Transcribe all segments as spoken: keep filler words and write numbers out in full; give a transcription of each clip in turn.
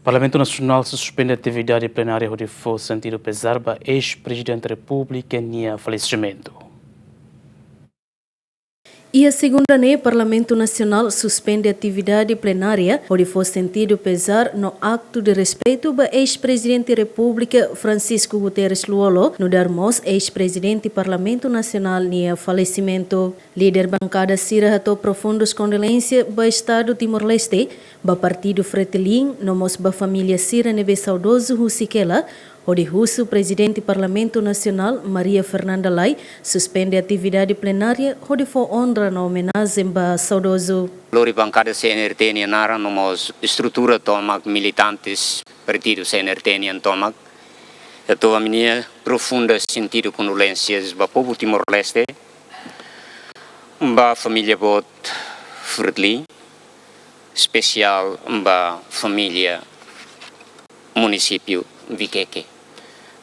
Parlamentu Nasionál suspende atividade plenária hodi fó sentidu pezár ba eis-Prezidente Repúblika nia falesimentu. Iha segunda ne'e, Parlamentu Nasionál suspende atividade plenária hodi fó sentidu pezár no aktu de respeitu ba eis-Prezidente Repúblika Francisco Guterres Lú-Olo, nu'udar mós eis-Prezidente Parlamentu Nasionál nia falesimentu. Líder bankada sira hato'o profundas kondolénsia ba Estadu Timor-Leste, ba Partidu Fretilin, no mós ba família sira ne'ebé saudozu husik hela, hodi husu Prezidente Parlamentu Nasionál, Maria Fernanda Lay, suspende atividade plenária hodi fó onra no omenajen ba saudozu. Lori bankada C N R T nian naran no mós estrutura tomak, militantes partidu C N R T nian tomak, hato'o ami-nia profunda sentidu kondolénsias ba povu Timor-Leste, ba família boot Fretilin, espesiál ba família munisípiu Vikeke,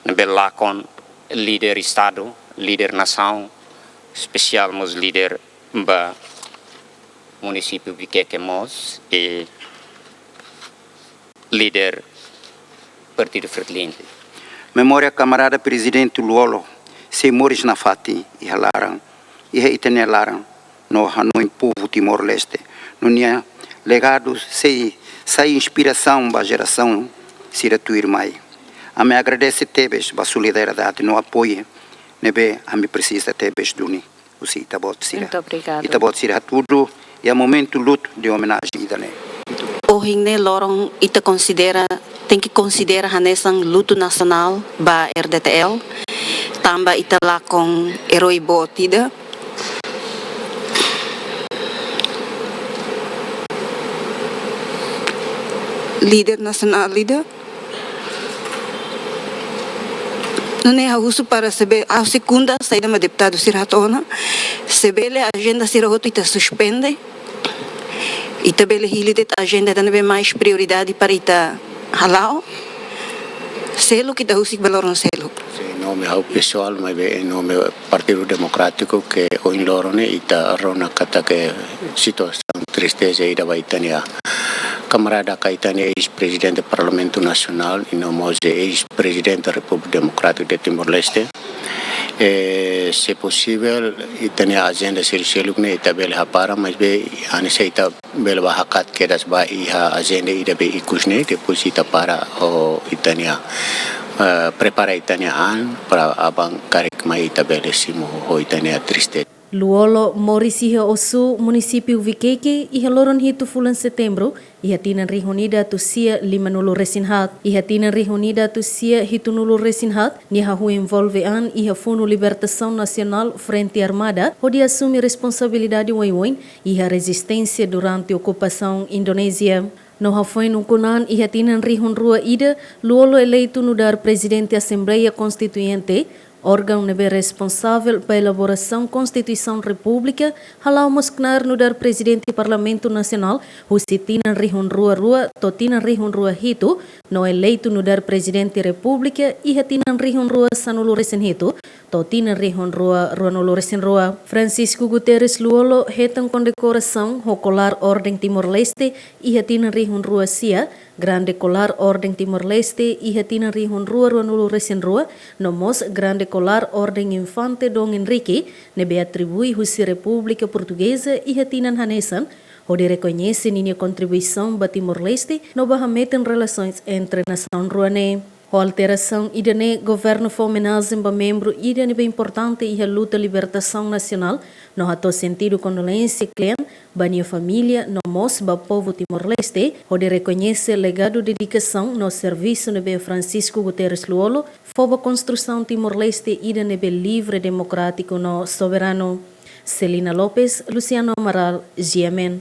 ne'ebé lakon líder Estadu, líder nasaun, espesiál mós líder ba munisípiu Vikeke mós, i líder Partidu Fretilin. Memória kamarada Prezidente Lú-Olo sei moris nafatin iha laran, iha ita-nia laran, no hanoin povu Timor-Leste. No nia legadu sei sai inspirasaun ba jerasaun sira tuirmai. Ami agradese tebes ba solidariedade no apoiu ne'ebé ami presiza tebes duni husi ita-boot sira. Muito obrigado. Ita-boot sira hatudu iha momentu lutu de omenajen ida-ne'e. Ohin ne'e loron ita konsidera, tenke konsidera hanesan lutu nasionál ba R D T L, tanba ita lakon eroi boot ida, líder nasionál ida. Nune'e ha'u husu para se be-, ha'u sekunda saida mak deputadu sira hato'o ona. Se bele ajenda sira hotu ita suspende. Ita bele hili de'it ajenda ida ne'ebé mais prioridade para ita hala'o. Seluk ita husik ba loron seluk. Sin, em nome ha'u pesoál, maibé em nome Partidu Demokrátiku, ke ohin loron ne'e ita rona katak situasaun tristeza ida ba ita-nia kamarada ka ita-nia eis-Prezidente Parlamentu Nasionál, i no mós eis-Prezidente Repúblika Demokrátika de Timor-Leste. Eh, se posivel, ita-nia ajenda sira seluk ne'e ita bele hapara, maibé hanesan ita bele bá hakat kedas ba iha ajenda ida be ikus ne'e, depois ita para ho ita-nia, eh, prepara ita-nia an para aban karik mai ita bele simu ho ita-nia triste. Lú-Olo moris iha Ossu, munisípiu Vikeke, iha loron hitu fulan Setembru, iha tinan rihun ida atus sia limanulu resin haat. Iha tinan rihun ida atus sia hitunulu resin haat, nia hahú envolve an iha Funu Libertasaun Nasionál Frente Armada, hodi asume responsabilidade oioin iha rezisténsia durante okupasaun Indonézia. No hafoin ukun an iha tinan rihun rua ida, Lú-Olo eleitu nu'udar Prezidente Asembleia Konstituinte, órgaun ne'ebé responsavel ba elaborasaun Konstituisaun Repúblika, hala'o mós knaar nu'udar Prezidente Parlamentu Nasionál, husi tinan rihun rua rua to'o tinan rihun rua hitu, no eleitu nu'udar Prezidente Repúblika iha tinan rihun rua sanulu resin hitu to'o tinan rihun rua ruanulu resin rua. Francisco Guterres Lú-Olo hetan kondekorasaun ho kolár Orden Timor-Leste iha tinan rihun rua sia, Grande Kolár Orden Timor-Leste iha tinan rihun rua ruanulu resin rua, no mós Grande Kolár Orden Infante Dom Henrique, ne'ebé atribui husi Repúblika Portugeza iha tinan hanesan, hodi rekoñese ninia kontribuisaun ba Timor-Leste no ba hametin relasoens entre nasaun rua ne'e. Ho alterasaun ida-ne'e, governu fó omenajen ba membru ida ne'ebé importante iha luta libertasaun nasionál, no hato'o sentidu kondolénsia kle'an ba nia família no mós ba povu Timor-Leste, hodi rekoñese legadu, dedikasaun no servisu ne'ebé Francisco Guterres Lú-Olo fó ba konstrusaun Timor-Leste ida ne'ebé livre, demokrátiku no soberanu. Celina Lopes, Luciano Amaral, G M N.